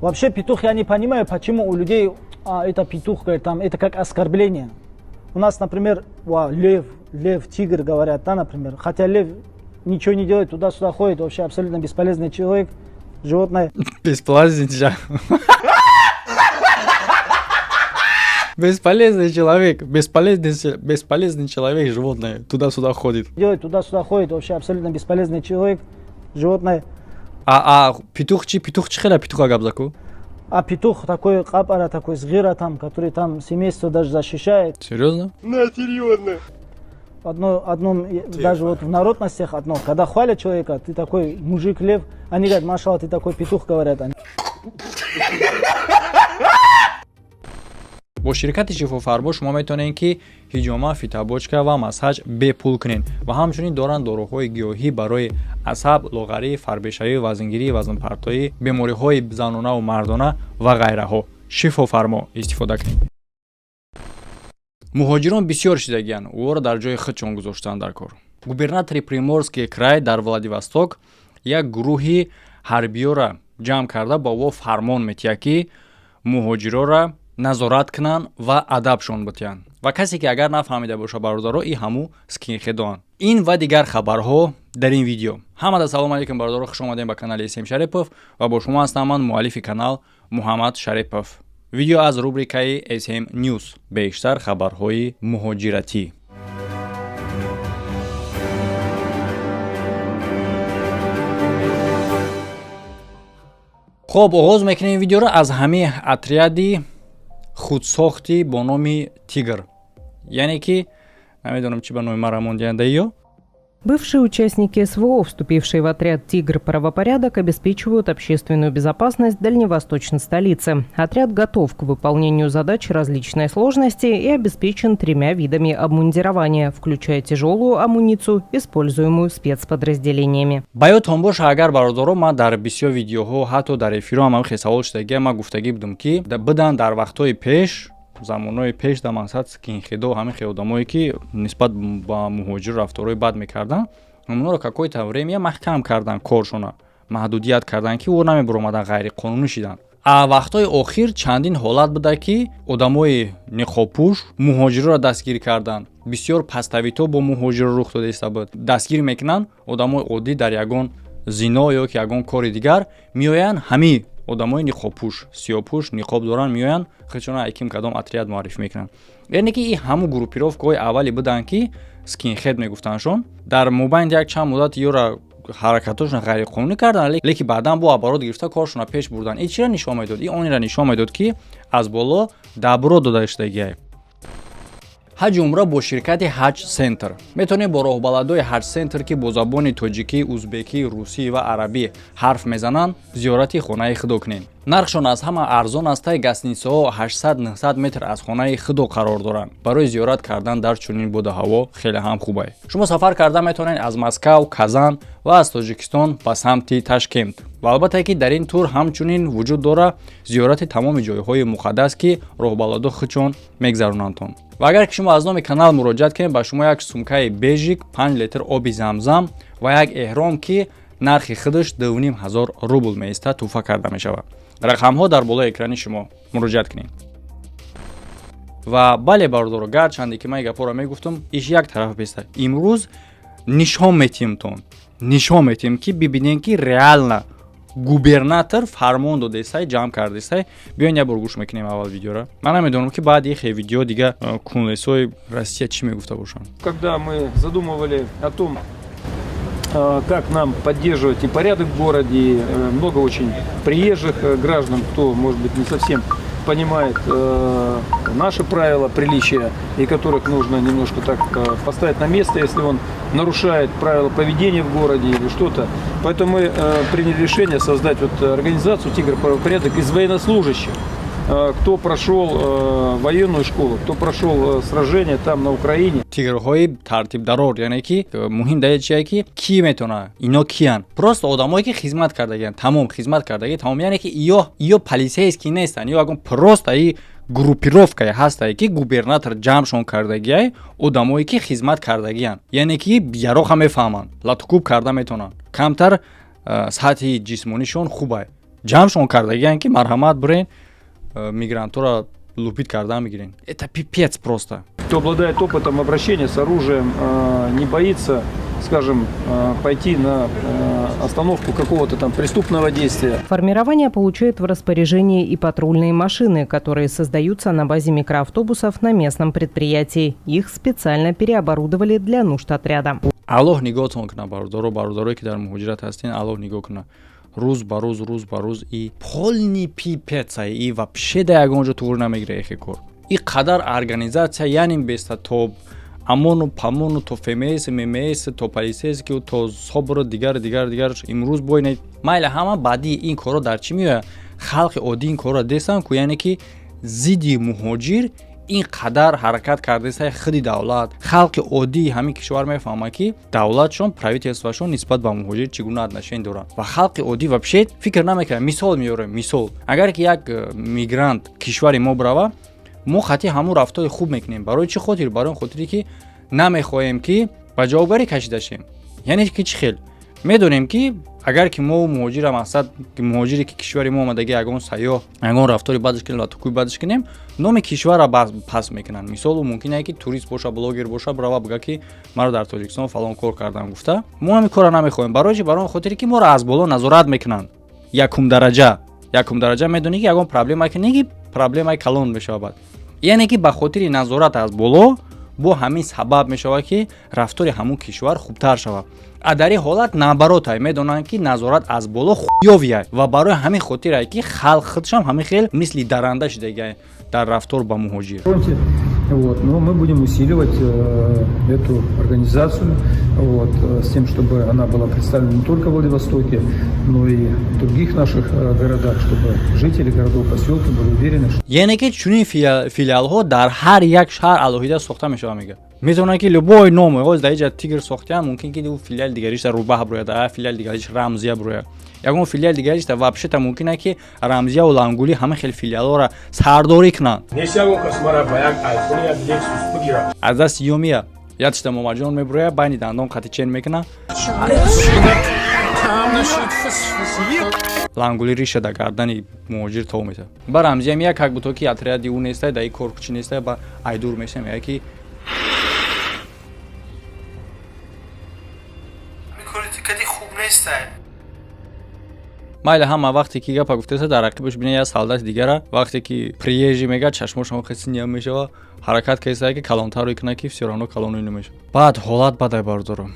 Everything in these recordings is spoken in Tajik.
Вообще петух, я не понимаю, почему у людей это петух, говорит, там, это как оскорбление. У нас, например, лев, лев, тигр говорят, да, например. Хотя лев ничего не делает, туда-сюда ходит, вообще абсолютно бесполезный человек, животное. Бесполезный человек. Бесполезный человек, бесполезный, бесполезный человек, животное, туда-сюда ходит. Делает, туда-сюда ходит, вообще абсолютно бесполезный человек, животное. А петух чи, петух чи хела петуха габзаку? А петух такой капара, такой згира там, который там семейство даже защищает. Серьезно? На, серьезно. Одно, даже вот в народностях одно, когда хвалят человека, ты такой мужик лев, они говорят, машалла, ты такой петух, говорят они. Бо ширкати Шифофармо шумо метавонед, ки ҳиҷома, фитобочка ва массаж бепул кунед ва ҳамчунин доранд доруҳои гиёҳӣ барои асаб, лоғарӣ, фарбешавӣ, вазнгирӣ, вазнпартоӣ, бемориҳои занонаву мардона ва ғайраҳо. Шифофармо истифода кунед. Муҳоҷирон бисёр шидагиянд, ӯро дар ҷои худшон гузоштанд дар кор. Губернатори Приморский край дар Владивосток як гурӯҳи ҳарбиёра ҷамъ карда, ба ӯ фармон метиҳад, ки муҳоҷирора назорат кунанд ва адабшон битиҳанд. Ва касе ки агар нафаҳмида боша, бародаро, и ҳаму скинхедоанд. Ин ва дигар хабарҳо дар ин видео. Ҳамада салом алейкум, бародаро, хуш омадем ба канали См Шарипов ва бо шумо ҳастам ман, муаллифи канал Муҳаммад Шарипов. Видео аз рубрикаи СМ News, бештар хабарҳои муҳоҷиратӣ. Хоб, оғоз мекунем видеоро аз ҳамин отряди худсохтӣ бо номи Тигр, яъне ки намедонам чӣ ба номи мара мондианда ё. Бывшие участники СВО, вступившие в отряд «Тигр правопорядок», обеспечивают общественную безопасность дальневосточной столицы. Отряд готов к выполнению задач различной сложности и обеспечен тремя видами обмундирования, включая тяжелую амуницию, используемую спецподразделениями. Ба ёдтон боша агар, бародаро, ман дар бисёр видеоҳо, ҳатто дар эфирҳо ҳам хел савол шудагия, ман гуфтагӣ будам, ки бидан дар вақтҳои пеш, замонҳои пеш, дар мақсад скинхедо, ҳамин хел одамое, ки нисбат ба муҳоҷир рафторҳои бад мекарданд, онҳоро какое-то время маҳкам карданд, коршона маҳдудият карданд, ки ӯ намебуромадан, ғайриқонунӣ шиданд. А вақтҳои охир чандин ҳолат буда, ки одамои ниқобпӯш муҳоҷирро дастгир карданд. Бисёр паставито бо муҳоҷиро рух дода иста буд. Дастгир мекунанд одамои оддӣ, дар ягон зино ё ки ягон кори дигар меоянд, ҳамин одамои ниқобпӯш, сиёҳпӯш, ниқоб доранд, меоянд, худшона айким кадом отряд муаррифӣ мекунанд. Яъне ки и ҳамун группировкаҳои аввале буданд, ки скинхед мегуфтандшон. Дар мобайни як чанд муддат ёра ҳаракатҳошон ғайриқонунӣ карданд, лекин баъдан бо оборот гирифта коршона пеш бурданд. Ин чиро нишон медод? Ин онеро нишон медод, ки аз боло добро дода шудагиай. Ҳаҷи умра бо ширкати Ҳаҷ Сентр. Метавонед бо роҳбаладои Ҳаҷ Сентр, ки бо забони тоҷикӣ, узбекӣ, русӣ ва арабӣ ҳарф мезананд, зиёрати хонаи худо кунед. Нархшон аз ҳама арзон аст. Тай гостиницаҳо 800-900 метр аз хонаи худо қарор доранд. Барои зиёрат кардан дар чунин боду ҳаво хеле ҳам хубае. Шумо сафар карда метавонед аз Москав, Казан ва аз Тоҷикистон ба самти Ташкент. Ва албатта ки дар ин тур ҳамчунин вуҷуд дора зиёрати тамоми ҷойҳои муқаддас, ки роҳбаладо худшон мегзаронандтон. Ва агар ки шумо аз номи канал муроҷиат кунед, ба шумо як сумкаи бежик, 5 литр оби замзам ва як эҳром, ки нархи худаш 2500 рубл меистад, тӯҳфа карда мешавад. Рақамҳо дар болои экрани шумо, муроҷиат кунед. Ва бале, бародаро, гарчанде ки ман гапҳоро мегуфтам, иш як тараф беста, имрӯз нишон метиҳемтон, нишон метиҳем, ки бибинем, ки реально губернатор фармон додесай, ҷамъ кардесай. Биён, як бор гӯш мекунем аввал видеора. Ман намедонам, ки баъди ихе видео дига кунлесои Россия чӣ мегуфта бошанд. Когда мы задумывали о том, как нам поддерживать и порядок в городе, и много очень приезжих граждан, кто, может быть, не совсем понимает наши правила приличия и которых нужно немножко так поставить на место, если он нарушает правила поведения в городе или что-то. Поэтому мы приняли решение создать вот организацию «Тигр правопорядок» из военнослужащих, кто прошел военную школу, кто прошел сражение там, на Украине. Тигрҳои тартибдарор, яъне ки муҳим дар чие, ки кӣ метавона, ино киянд? Просто одамое, ки хизмат кардагианд, тамом, хизмат кардаги, тамом. Яъне ки ё полицейский нестанд, ё ягон просто и группировкае ҳастае, ки губернатор ҷамъшон кардагиай, одамое, ки хизмат кардагианд, яъне ки яроха мефаҳманд, латукуб карда метавонанд, камтар сатҳи ҷисмонишон хубай. Ҷамъшон кардагиян, ки марҳамат, бирен, мигрантҳоро лупить кардан мегирен. Это пипец просто. Кто обладает опытом обращения с оружием, не боится, скажем, пойти на остановку какого-то там преступного действия. Формирование получает в распоряжение и патрульные машины, которые создаются на базе микроавтобусов на местном предприятии. Их специально переоборудовали для нужд отряда. Аллоҳ нигоҳтон кунад, бародаро, бародарое ки дар муҳоҷират ҳастин, Аллоҳ нигоҳ кунад. Рӯз ба рӯз, рӯз ба рӯз и полный пипец а, и вообще да ягон ҷо туғри намегира эхе кор. И қадар организация, яъне беста то ОМОНу памону, то ФМС, ММС, то полицейский, то СОБРу, дигар, дигар, дигар. Имрӯз боинед, майли, ҳама баъдии ин корро дар чӣ меояд? Халқи оддӣ ин корро дестан ку, яъне ки зидди муҳоҷир ин қадар ҳаракат кардааст худи давлат. Халқи оддии ҳамин кишвар мефаҳмад, ки давлатшон, правительствашон нисбат ба муҳоҷир чӣ гуна отношение доранд, ва халқи оддӣ вообще фикр намекунад. Мисол меорем, мисол, агар ки як мигрант кишвари мо бирава, мо хати ҳамун рафтори хуб мекунем. Барои чӣ хотир? Барои он хотире ки намехоҳем, ки ба ҷавобгарӣ кашида шем. Яъне ки чӣ хел медонем, ки агар ки мо муҳоҷира, мақсад, муҳоҷире ки кишвари мо омадаги, ягон сайёҳ, ягон рафтори бадаш кунем, латукӯи бадаш кунем, номи кишварра пас мекунанд. Мисол, мумкин е ки турист боша, блогер боша, бирава бига, ки маро дар Тоҷикистон фалон кор кардам гуфта. Мо ҳамин корро намехоҳем. Барои чи? Барои он хотире ки моро аз боло назорат мекунанд. Якум дараҷа, якум дараҷа медонӣ, ки ягон проблема ки неги, проблемаи калон мешавад. Яъне ки ба хотири назорат аз боло, бо ҳамин сабаб мешавад, ки рафтори ҳамун кишвар хубтар шавад. А дар ин ҳолат наоборот ай, медонанд, ки назорат аз боло хуёвияй, ва барои ҳамин хотирай, ки халқ худшам ҳамин хел мисли даранда шидагиай дар рафтор ба муҳоҷир. Вот. Но мы будем усиливать эту организацию, вот, с тем, чтобы она была представлена не только в Владивостоке, но и в других наших городах, чтобы жители городов, поселков были уверены, что Яъне ки чунин филиалҳо дар ҳар як шаҳр алоҳида сохта мешавад, мега. Метавонад, ки любой ном оз дар иҷа Тигр сохтиян, мумкин ки филиали дигариш дар Рӯбаҳ бирояд, филиали дигариш Рамзия бирояд, ягон филиали дигариш дар вообще-то мумкин е ки Рамзияву Лангулӣ ҳама хел филиалҳоро сардорӣ кунанд. Нест ягон кас мара ба як айфон, як Лексус бигирад. Аз дасти ёмия ятишта Момаҷон мебурояд, байни дандон қати чен мекунад. Лангули риша дар гардани муҳоҷир тов метавад. Ба Рамзия мия, как будто ки отряди ӯ нестай, дар и кор чӣ нестай, ба айдур меша, меяд ки Хуб нестай. Майли, ҳама вақте ки гапа гуфтеса, дар рақибаш бина як солдати дигара. Вақте ки приезжий мега, чашмошон хесиния мешава, ҳаракат кардеса, ки калонтарро кунад, ки всё равно калонои намешава. Баъд ҳолат бадай, бардорам.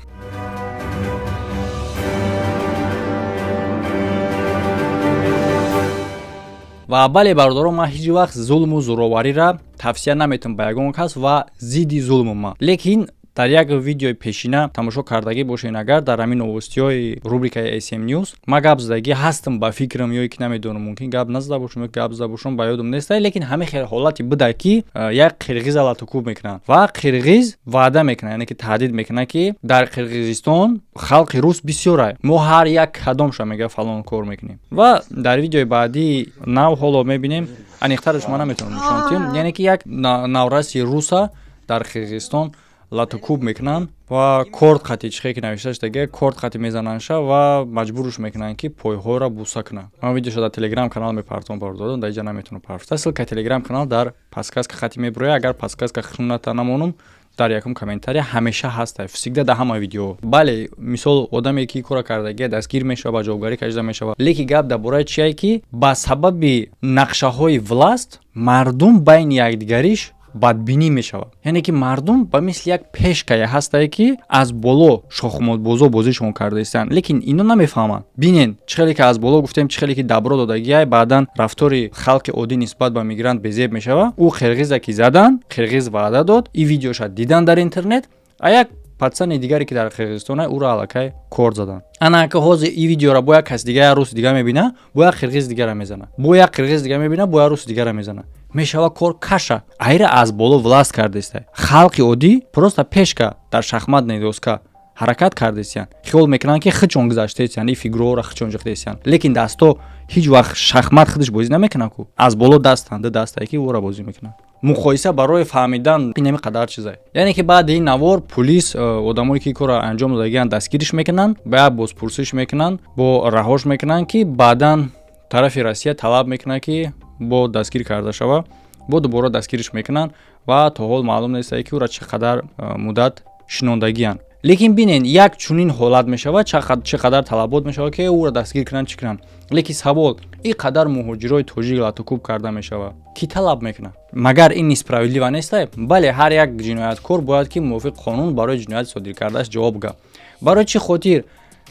Ва бале, бародарон, ман ҳеҷ вақт зулму зӯровариро тавсия наметавам ба ягон кас ва зидди зулму ман. Лекин дар як видеои пешина тамошо кардагӣ бошед агар, дар ҳамин новостиҳои рубрикаи SM News ма гап задагӣ ҳастам, ба фикрам, ё ки намедонам, мумкин гап назада бошам ё гап зада бошам, ба ёдам нест, лекин ҳамин хел ҳолати буда, ки як қирғиза латукӯб мекунанд ва қирғиз ваъда мекунад, яъне ки таҳдид мекунад, ки дар Қирғизистон халқи рус бисёрай, мо ҳар як кадомша, мега, фалон кор мекунем. Ва дар видеои баъдии нав ҳоло мебинем, аниқтараш ма наметавонам нишон диҳем, яъне ки як навраси руса дар Қирғизистон латукӯб мекунанд ва корд қати, чихе ки навишта шудаги, корд қати мезанандша ва маҷбурш мекунанд, ки пойҳоро буса кунанд. Ман видеошо дар Телеграм канал мепартом, бародарон, дар иҷа наметавонам парфта. Ссылкаи Телеграм канал дар подсказка хати мебирояд. Агар подсказка хуната намонум, дар якум комментария ҳамеша ҳаста, всегда, дар ҳама видео. Бале, мисол, одаме ки кора кардагия дастгир мешавад, ба ҷавобгарӣ кашида мешавад, лекин гап дар бораи чие, ки ба сабаби нақшаҳои власть мардум байни якдигариш бадбинӣ мешавад. Яъне ки мардум ба мисли як пешкае ҳастае, ки аз боло шохмотбозо бозишон кардаистанд, лекин ино намефаҳманд. Бинен, чӣ хеле ки аз боло гуфтем, чӣ хеле ки добро додагиай, баъдан рафтори халқи оддӣ нисбат ба мигрант безеб мешавад. Ӯ қирғиза ки задан, қирғиз ваъда дод, и видеоша дидан дар интернет, а як пацани дигаре, ки дар Қирғизистон, ӯро аллакай кор заданд. Ана ка ҳозир и видеоро бо як каси дига, як рус дига мебина, бо як қирғиз дигара мезана, бо як қирғиз дига мебина, бо як рус дигара мезана, мешава кор каша. Айра аз боло власть кардеста, халқи оддӣ просто пешка дар шахматная доска ҳаракат кардесиян, хиёл мекунанд, ки хичон гузаштесиян, и фигураҳоро хичон ҷихтесиян, лекин дасто ҳеҷ вақт шахмат худаш бозӣ намекунанд ку, аз боло дастанд, ду дастае ки ӯро бозӣ мекунанд. Муқоиса барои фаҳмидан инами қадар чизае. Яъне ки баъди ин навор пулис одамое ки корро анҷом додагианд дастгириш мекунанд, ба як бозпурсиш мекунанд, бо раҳош мекунанд, ки баъдан Тарафи Россия талаб мекунад, ки бо дастгир карда шава. Бо дубора дастгириш мекунанд ва то ҳол маълум нест, ки ӯра чӣ қадар муддат шинондагиянд. Лекин бинен, як чунин ҳолат мешавад, чӣ қадар талабот мешавад, ки ӯро дастгир кунанд, чӣ кунанд. Лекин савол: ин қадар муҳоҷирои тоҷик латукӯб карда мешавад, кӣ талаб мекунад? Магар ин несправедливо нестай? Бале, ҳар як ҷинояткор бояд ки мувофиқи қонун барои ҷиноят содир кардааш ҷавоб га. Барои чӣ хотир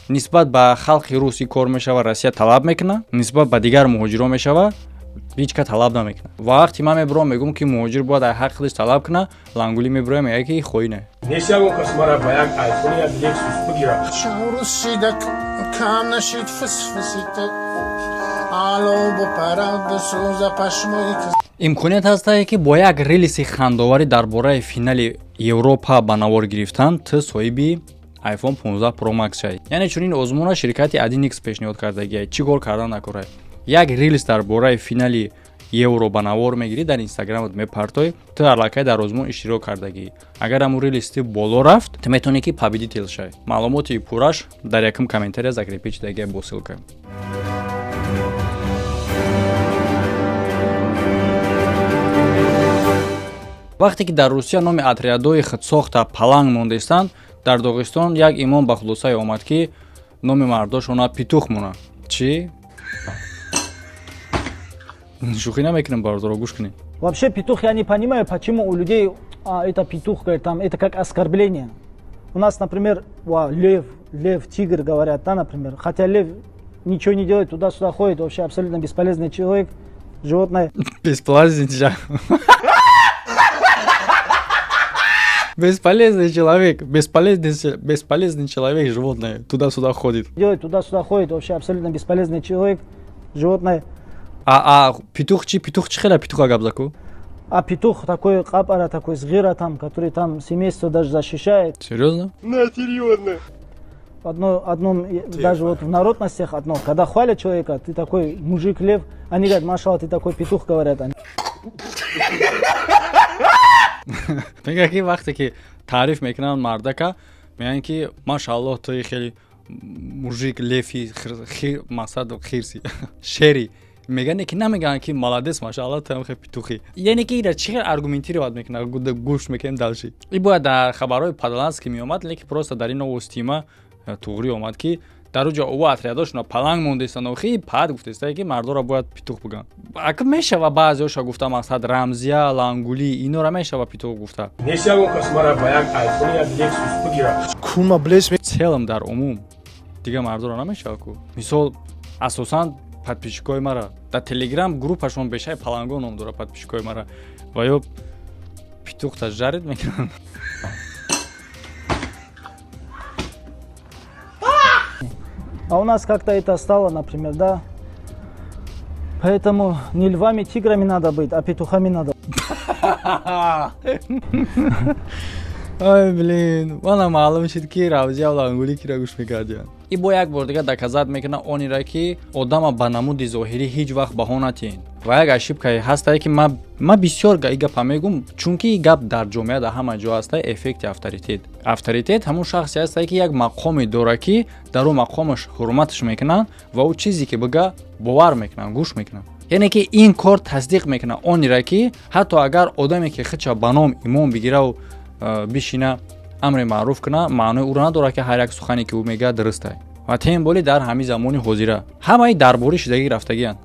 нисбат ба халқи рус ин кор мешавад, Россия талаб мекунад, нисбат ба дигар муҳоҷирон мешавад, ҳеҷ ка талаб намекунад? Ва вақте ман мебурам, мегӯм, ки муҳоҷир бояд ай ҳаққи худаш талаб кунад, лангулӣ мебуроям, мегӯяд, ки хоине. Нест ягон кас мара ба як Айфон, як Лексус бигирад. Шаврусида кам нашид фисфисита ало бупара бисӯза пашмои. Имконият ҳастае, ки бо як рилси хандоварӣ дар бораи финали Европа ба навор гирифтан ту соҳиби iPhone 15 Pro Max шавӣ. Яъне чунин озмуна ширкати 1X пешниҳод кардагиай. Чӣ кор кардан накорай? Як рилс дар бораи финали Евро ба навор мегирӣ, дар Инстаграмат мепартоӣ, ту аллакай дар озмун иштирок кардагӣ. Агар ҳамун рилс ти боло рафт, ту метавонӣ, ки победитель шавӣ. Маълумоти пурраш дар якум комментария закрепить шудагиай бо ссылка. Вақте ки дар Русия номи отрядҳои худсохта паланг мондестанд, дар Доғистон як имом ба хулосае омад, ки номи мардошона петух монад. Чӣ? Шӯхӣ намекунем, бародаро, гӯш кунед. Вообще петух, я не понимаю, почему у людей это петух, говорит, там, это как оскорбление. У нас, например, лев, лев, тигр говорят, да, например. Хотя лев ничего не делает, туда-сюда ходит, вообще абсолютно бесполезный человек, животное. Бесполезный человек. Бесполезный человек, бесполезный, бесполезный человек, животное, туда-сюда ходит. Делает, туда-сюда ходит, вообще абсолютно бесполезный человек, животное. А петух чи? Петух чи хела, петуха гап заку? А петух такой капара, такой згира там, который там семейство даже защищает. Серьезно? На, серьезно. Одно, одном, даже вот в народностях одно, когда хвалят человека, ты такой мужик, лев, они говорят: машалла, ты такой петух, говорят они. Мегӯяд, ки вақте ки таъриф мекунанд мардака, мегӯянд, ки машааллоҳ, туи хеле мужик, лев и, мақсад хирси, шери мегӯянд, ки намегӯянд, ки молодец, машааллоҳ, туам хел петух и. Яъне ки ира чӣ хел аргументировать мекунад? Гӯш мекунем дальше. И бояд дар хабарҳои Падалански меомад, лекин просто дар ин новости ма туғрӣ омад, ки дар уҷо ува отрядошона паланг мондестанд. Охи пад гуфтеста, ки мардоро бояд петух буган. Ака мешава баъзеоша гуфта, мақсад Рамзия, Лангулӣ, инора мешава петух гуфта. Нест ягон кас мара ба як Айфон, як Лексус бигирад. Кума блес. Целом, дар умум, дигар мардоро намешава ку. Мисол, асосан подписчикои мара дар Телеграм группашон бешаи паланго ном дора. Подписчикои мара ва ё петух та жарить мекунанд. А у нас как-то это стало, например, да. Поэтому не львами, тиграми надо быть, а петухами надо. Ой, блин, мана маълум шуд, ки Равзия Лангулӣ кира гӯш мекардиям. И бо як бор дига доказать мекунад онира, ки одама ба намуди зоҳирӣ ҳеҷ вақт баҳо натиҳед. Ва як ошибкае ҳастае, ки ман бисёр и гапа мегӯм, чунки и гап дар ҷомеа дар ҳама ҷо ҳастае: эффекти авторитет. Авторитет ҳамон шахсе ҳастае, ки як мақоме дорад, ки дар ӯ мақомаш ҳурматаш мекунанд ва ӯ чизе ки бига, бовар мекунанд, гӯш мекунанд. Яъне ки ин кор тасдиқ мекунад онира, ки ҳатто агар одаме ки худша ба ном имом бигираву бишина, амри маъруф куна, маънои ӯро надорад, ки ҳар як сухане ки ӯ мегӯяд, дурустай. Ва тем более дар ҳамин замони ҳозира ҳамаи дарборӣ шидагӣ рафтагианд.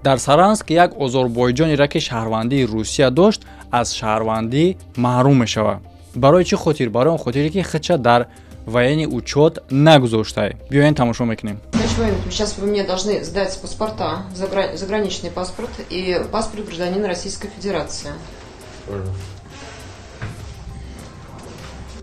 Дар Саранск як озорбойҷонеро, ки шаҳрвандии Русия дошт, аз шаҳрвандӣ маҳрум мешавад. Барои чӣ хотир? Барои он хотире, ки худша дар военный учёт нагузоштай. Биёен, тамошо мекунем. Сейчас вы мне должны сдать паспорта, заграничный паспорт и паспорт гражданина Российской Федерации.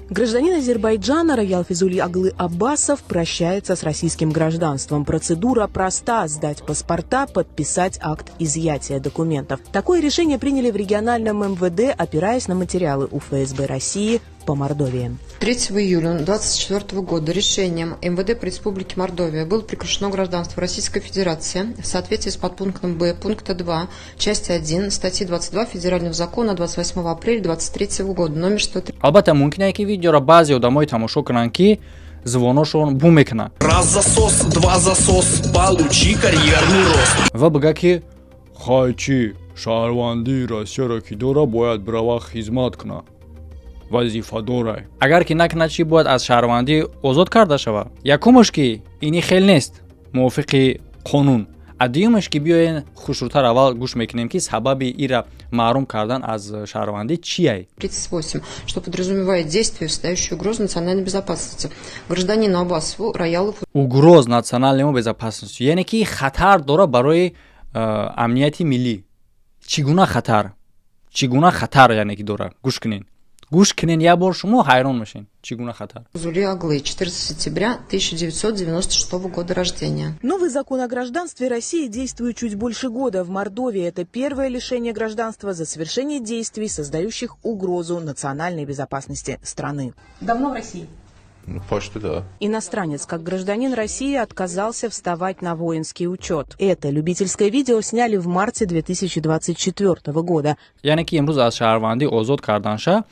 Гражданин Азербайджана Роял Физули Аглы Аббасов прощается с российским гражданством. Процедура проста – сдать паспорта, подписать акт изъятия документов. Такое решение приняли в региональном МВД, опираясь на материалы УФСБ России по Мордовии. 3 июля 2024 года решением МВД по Республике Мордовия было прекращено гражданство Российской Федерации в соответствии с подпунктом Б пункта 2 части 1 статьи 22 Федерального закона 28 апреля 2023 года номер 103. Албатта, мумкин е, ки видеоро баъзе одамое тамошо кунанд, ки звоношон бу мекунанд. Раз засос, два засос, получи карьерный рост. Ва бига, ки хай, чӣ, шаҳрвандии Россияро ки дора, бояд бирава хизмат кунад, вазифа дорай. Агар ки накунад чӣ, бояд аз шаҳрвандӣ озод карда шавад? Якумаш, ки ини хел нест мувофиқи қонун, а дуюмаш, ки биёен хушрӯтар аввал гӯш мекунем, ки сабаби ира маҳрум кардан аз шаҳрвандӣ чие. 38, что подразумевает действия, создающие угрозу национальной безопасности. Гражданину Аббасову Роялу Угроз национальному безопасности, яъне ки хатар дора барои амнияти миллӣ. Чӣ гуна хатар, чӣ гуна хатар, яъне ки дора? Гӯш кунен, гӯш кунен, як бор шумо ҳайрон мешен, чӣ гуна хатар. Зули Оглы, 14 сентября 1996 года рождения. Новый закон о гражданстве России действует чуть больше года. В Мордовии это первое лишение гражданства за совершение действий, создающих угрозу национальной безопасности страны. Давно в России? Ну, почти да. Иностранец, как гражданин России, отказался вставать на воинский учет. Это любительское видео сняли в марте 2024 года. Яъне ки имрӯз аз шаҳрвандӣ озод карданша,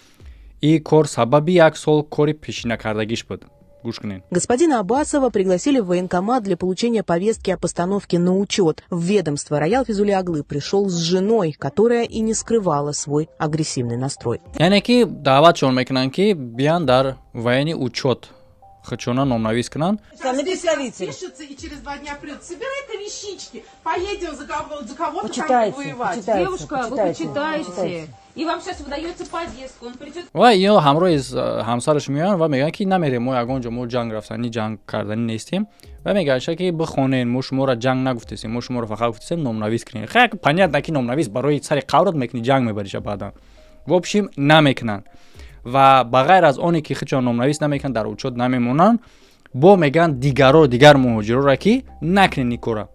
ин кор сабаби як сол кори пешинакардагиш буд. Гӯш кунед. Господина Аббасова пригласили в военкомат для получения повестки о постановке на учет. В ведомство Роял Физулиаглы пришел с женой, которая и не скрывала свой агрессивный настрой. Яъне ки даъватшон мекунанд, ки биян дар военный учет худшона номнавис кунанд. Пишется и через 2 дня придет. Собирай-ка вещички, поедем за кого-то там воевать. Девушка, вы почитайте. И вам сейчас выдается повестка, он придет. Ва ё ҳамроҳи ҳамсараш меоянд ва мегӯянд, ки намерем мо ягон ҷо, мо ҷанг рафтанӣ, ҷанг карданӣ нестем. Ва мегӯяша, ки бихонен, мо шуморо ҷанг нагуфтесем, мо шуморо фақат гуфтесем номнавис кунем. Хай, понятно, ки номнавис барои сари қаврат мекунӣ, ҷанг мебариша баъдан. В общем, намекунанд ва ба ғайр аз оне ки худшон номнавис намекунанд, дар учёт намемонанд, бо мегӯянд дигаро, дигар муҳоҷироро, ки накунен ин кора.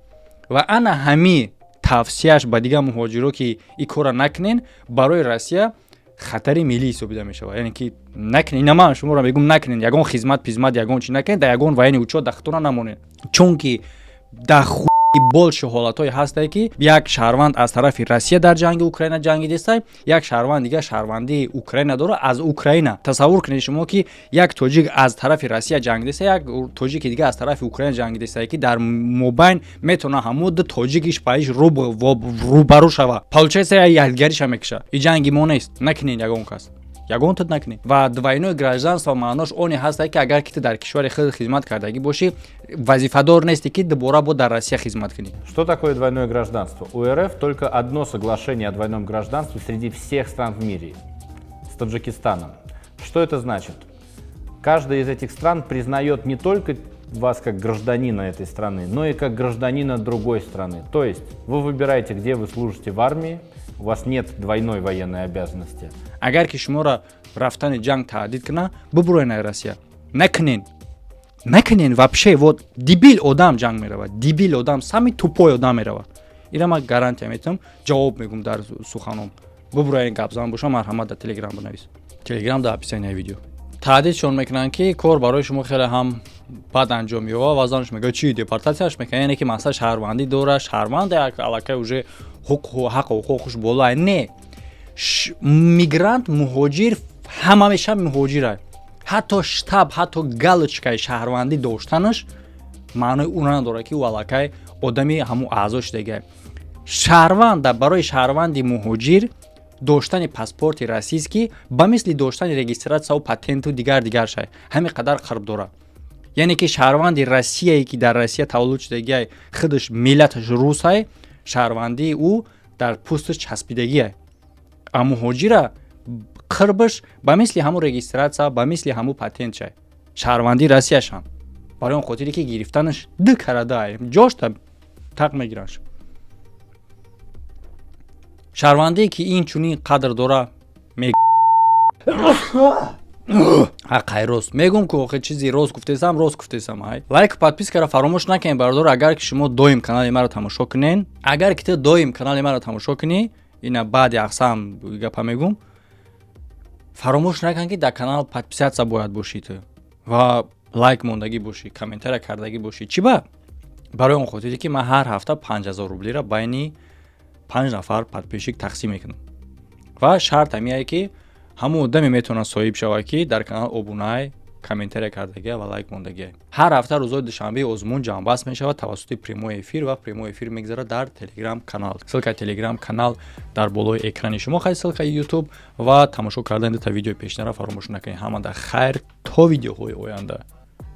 Ва ана ҳами тавсияш ба дигар муҳоҷиро, ки ин кора накунен, барои Россия хатари миллӣ ҳисобида мешавад. Яъне ки накунен, ина ман шуморо мегӯм, накунен ягон хизмат, пизмат, ягон чи накунен, дар ягон военный учёт дахтона намонед, чунки дар больше ҳолатҳое ҳастае, ки як шаҳрванд аз тарафи Россия дар ҷанги Украина ҷангидестай, як шаҳрванд дигар шаҳрвандии Украина дора, аз Украина. Тасаввур кунед шумо, ки як тоҷик аз тарафи Россия ҷангидеста, як тоҷики дигар аз тарафи Украина ҷангидестае, ки дар мобайн метавона ҳамун ду тоҷик иш ба иш рӯбарӯ шава. Получается, якдигариша мекуша. И ҷанги мо нест, накунед, ягон кас ягон тут накунед. Ва двойное гражданство маънош оне ҳастае, ки агар ки ту дар кишвари худ хизмат кардагӣ бошӣ, вазифадор нестӣ, ки дубора бо дар Россия хизмат кунӣ. Что такое двойное гражданство? У РФ только одно соглашение о двойном гражданстве среди всех стран в мире с Таджикистаном. Что это значит? Каждая из этих стран признает не только вас как гражданина этой страны, но и как гражданина другой страны. То есть вы выбираете, где вы служите в армии, у вас нет двойной военной обязанности. Агар ки шуморо рафтани ҷанг таҳдид кунад, бубуроен ай Россия. Накунен, накунен вообще. Вот дебил одам ҷанг меравад, дебил одам, самый тупой одам меравад. Ира ман гарантия метавам, ҷавоб мегум дар суханом. Бубуроен, гапзан боша, марҳамат, дар Телеграм бинавис, Телеграм дар описанияи видео. Таҳдидшон мекунанд, ки кор барои шумо хеле ҳам бад анҷом меёбад, ва занаш мегӯяд, чи депортатсияш мекунад. Яъне ки масалан шаҳрвандӣ дора, шаҳрванд аллакай уже ҳаққу ҳуқуқаш болоа. Не, мигрант, муҳоҷир ҳама меша муҳоҷира. Ҳатто штамп, ҳатто галочкаи шаҳрвандӣ доштанаш маънои ӯро надорад, ки ӯ аллакай одами ҳамун аъзо шудагиа. Шаҳрванда, барои шаҳрванди муҳоҷир доштани паспорти российский ба мисли доштани регистратсияву патенту дигар дигар шай, ҳамин қадар қурб дорад. Яъне ки шаҳрванди Россияе, ки дар Россия таваллуд шудагиай, худаш миллаташ русай, шаҳрвандии ӯ дар пӯсташ часпидагиай, а муҳоҷира қурбаш ба мисли ҳамун регистратсия, ба мисли ҳамун патент шай, шаҳрвандии Россияшам. Барои он хотире ки гирифтанаш ду карадай ҷошта тақ мегираш. Шаҳрвандие, ки ин чунин қадр дора, ҳаққай рост мегум, ку охи чизи рост гуфтесам, рост гуфтесам. Ай, лайк, подпискаро фаромӯш накунед, бародор. Агар ки шумо доим канали маро тамошо кунен, агар ки ту доим канали маро тамошо кунӣ, ина баъди ақсам гапа мегум. Фаромӯш накун, ки дар канал подписаться бояд бошӣ ту ва лайк мондагӣ бошӣ, комментария кардагӣ бошӣ. Чӣ ба? Барои он хотире, ки ман ҳар ҳафта 5000 рублира байни панҷ нафар подписчик тақсим мекунам ва шарт ҳамияе, ки ҳамон одаме метавонад соҳиб шавад, ки дар канал обунай, комментария кардагия ва лайк мондагия. Ҳар ҳафта рӯзои душанбе озмун ҷамъбаст мешавад тавассути прямой эфир ва прямой эфир мегзарад дар Телеграм канал. Ссылка и Телеграм канал дар болои экрани шумо, хай, ссылка и Ютуб ва тамошо кардани дута видеои пешинара фаромӯш накунед. Ҳамада хайр, то видеоҳои оянда.